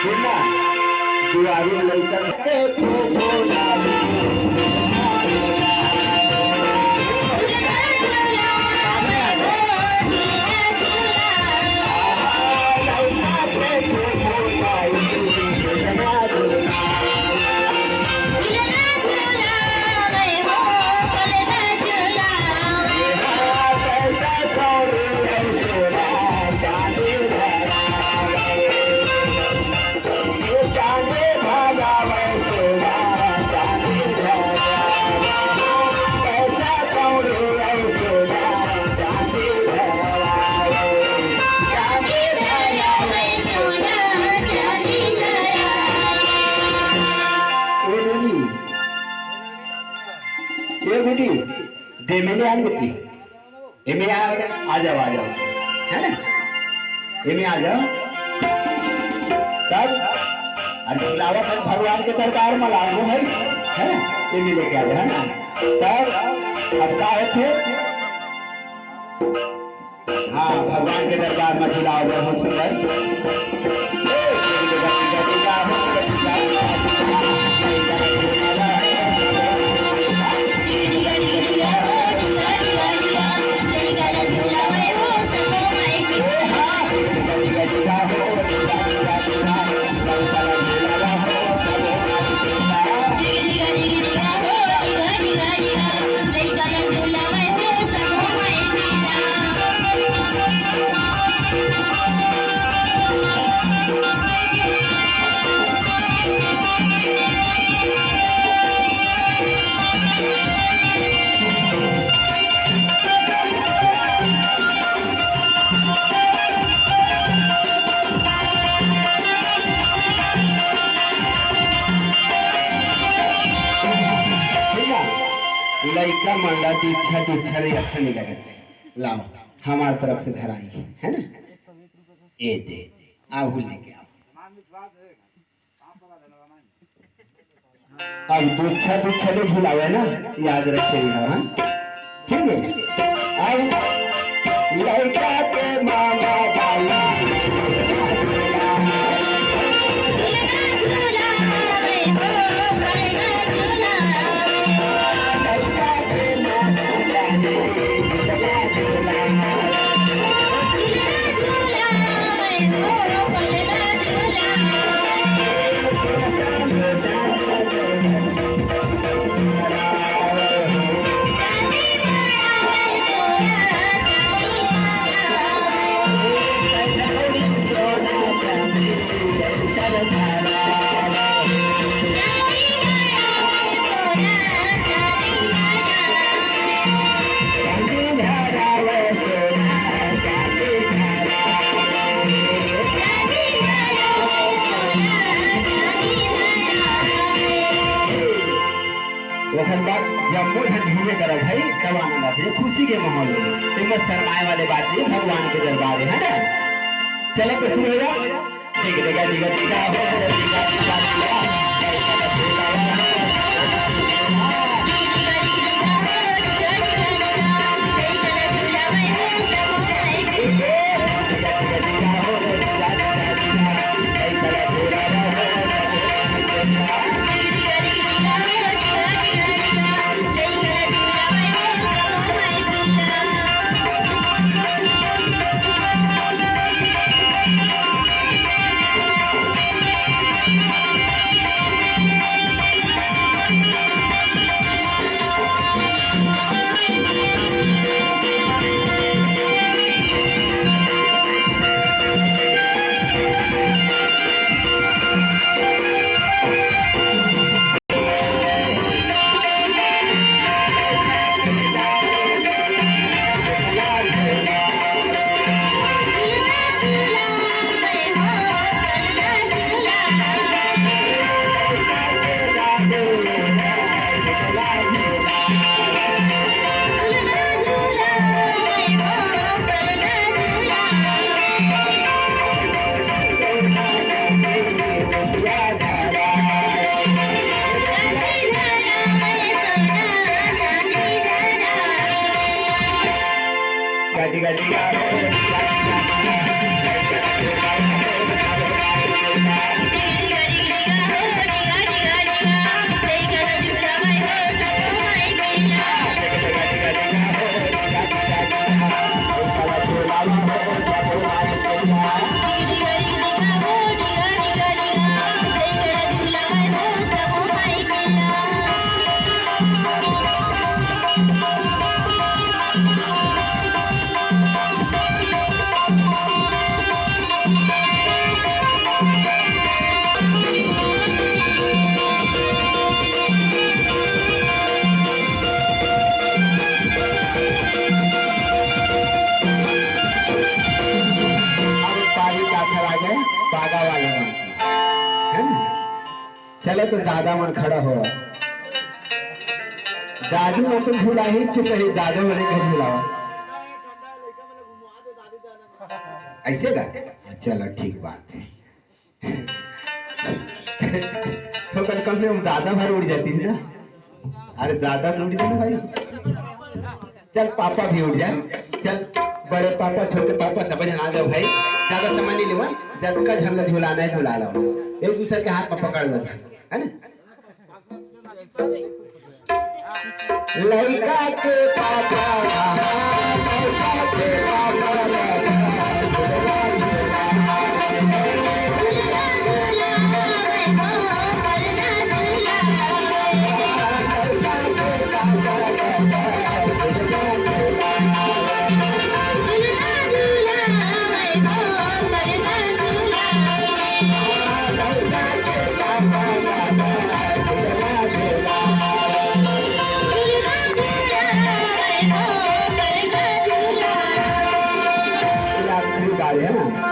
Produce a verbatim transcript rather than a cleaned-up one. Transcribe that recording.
सुनना, दुआरी में लइका के फो फो ना। ए नोनी, ए बेटी, दे मेले आन बेटी। एमे आ, आ जाओ, आ जाओ, है ना? एमे आ जाओ। तब अरे बुलावा तब भगवान के दरबार में लागू है, है ना? एमे लेके आ जाओ, है ना? तब अब का होथे? हाँ, भगवान के दरबार में बुलावा बहुत सुंदर। भैया, लइका मन ला दीक्षा, दीक्षा रे अच्छा नहीं लगत। लाओ, हमार तरफ से धराई, है ना? ए दे, आहू लेके आओ। अब दीक्षा, दीक्षा ले झुलावे ना, याद रखे रही, हाँ? ठीक है? अब लइका के मामा बाबू। ओखर बाद जम्मो झन झूमे करब भाई, तब आनंद आथे, खुशी के माहौल हे। एमा शरमाए वाले बात नहीं, भगवान के दरबार हे, है ना? चले तो शुरू हो जा। अरे, पारी का खड़ा है, बागा वाले मन की, है ना? चलो तो दादा मन खड़ा हो। दादी मन तो झुलाही के पहले दादा मन के झुलाओ। ऐसे का? हाँ, चलो ठीक बात है। तो कल कम से कम दादा भर उठ जाती है ना। अरे दादा तो उठ जाए ना भाई। चल पापा भी उठ जाए। चल बड़े पापा, छोटे पापा, सब जन आ जाओ भाई। ज्यादा समय नहीं लेवन, जतका झन ला झुलाना है झुला लो, एक दूसरे के हाथ में पकड़ लो, है ना? लइका के पापा, लइका के पापा। ये आखिरी बार है ना।